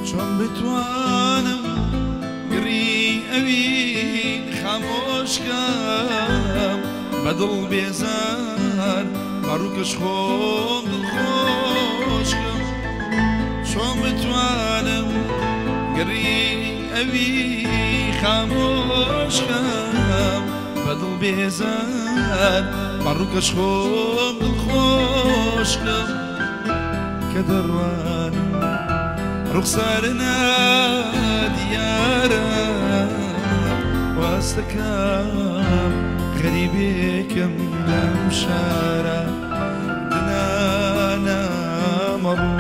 چۆن بتوانم گڕی ئەوین خامۆش کەم بە دڵ بێزار بە ڕووکەش خۆم دڵخۆش کەم چۆن بتوانم گڕی ئەوی خامۆش کەم بە دڵ بێزار بە ڕووکەش خۆم دڵخۆش کەم کە دەڕوانم ڕوخسارنا دیارە واستەکەم غەریبێکم لەم شارە دنانا مەڕۆ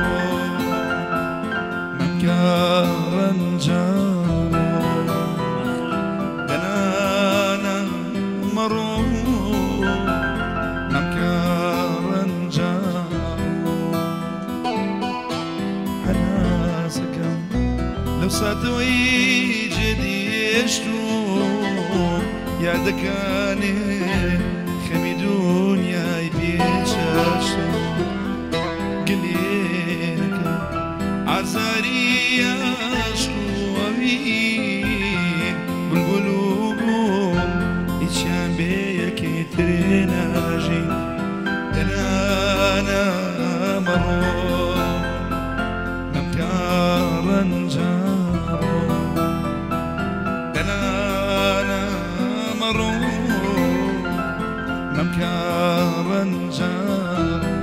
مەمکە ڕەنجاڕۆ دنانا مەڕۆ مەمکە ڕەنجاڕۆ هەناسەکەم لەو ساتەوەی جێدیشتوم یادەکانێ خەمی دونیای پێچەشتم گلێنەکە ئازاری عەشق و ئەوین بولبول و گوڵ هیچیان بێ یەکێ ترێ ناژین دەنانا مەڕۆ مەمکە ڕەنجاڕۆ دەنانا مەڕۆ مەمکە ڕەنجاڕۆ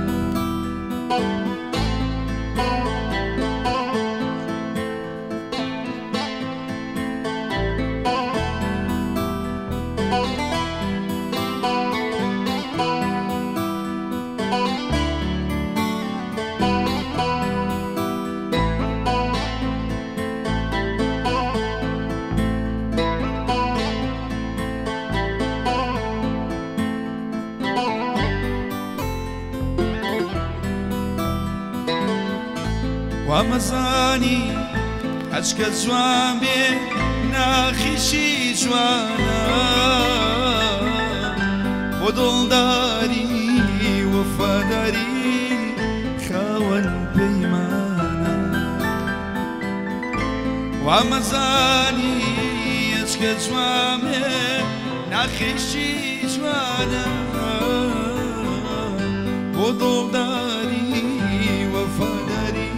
وامەزانی هەچکە جوان بێ ناخیشی جوانە بۆ دڵداری وەفاداری خاوەن پەیمانە وامەزانی هەچکە جوان بێ ناخیشی جوانە بۆ دڵداری وەفاداری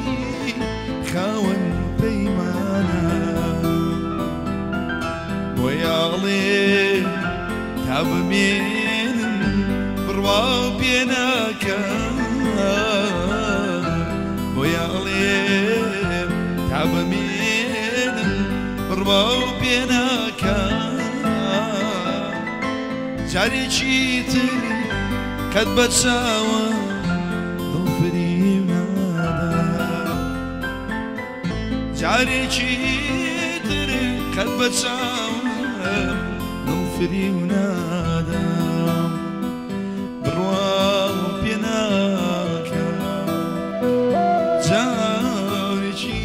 خاوەن پەیمانە بۆ یاڵێ تا بمێنم بڕوا پێ ناکەم بۆ یاڵێ تا بمێنم بڕوا پێ ناکەم جارێکی تر قەت بە چاوە دڵ فریو نادا جارێکی تر قەت بە چاوم دڵ فریو نادام بڕوا پێ ناکەم جارێکی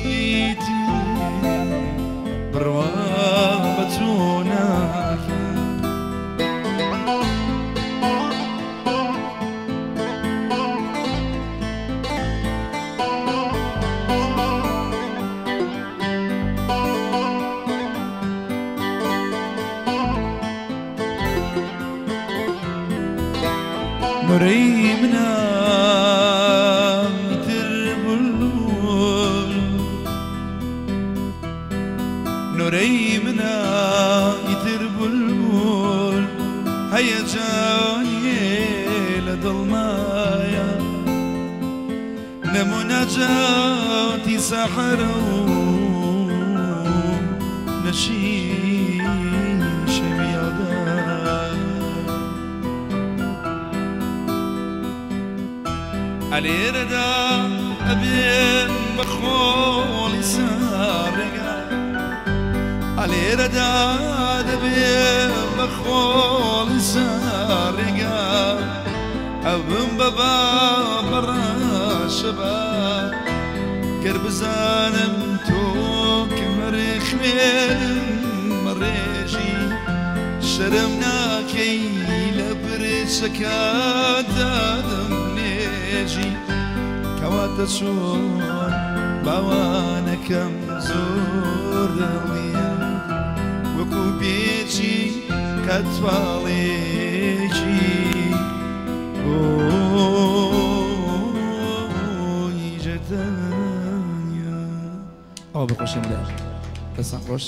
تر بڕوا بە تۆ ناکەم نورەی منام ئیتر بولبول نورەی منام ئیتر بولبول هەیەجانیێ لە دڵمایە نەموناجاتی سەحرە و نەشین شەویادا ئەلێرەدا ئەبێم بە خۆڵی ساڕێگا ئەلێرەدا دەبێم بە خۆڵی ساڕێگا ئەبم بە بابەڕاشەبا گەر بزانم تۆ کەمەرێ خوێنم مەڕێژی شەرم ناکەی لە برچەکاندا دەمنێژی کەواتە چۆن باوانەکەم زۆر دڵیە وەکو پێچی کەتواڵێکی ئۆی جەتەنیا. ئەوە بەخۆشیم لێ دەستان خۆش.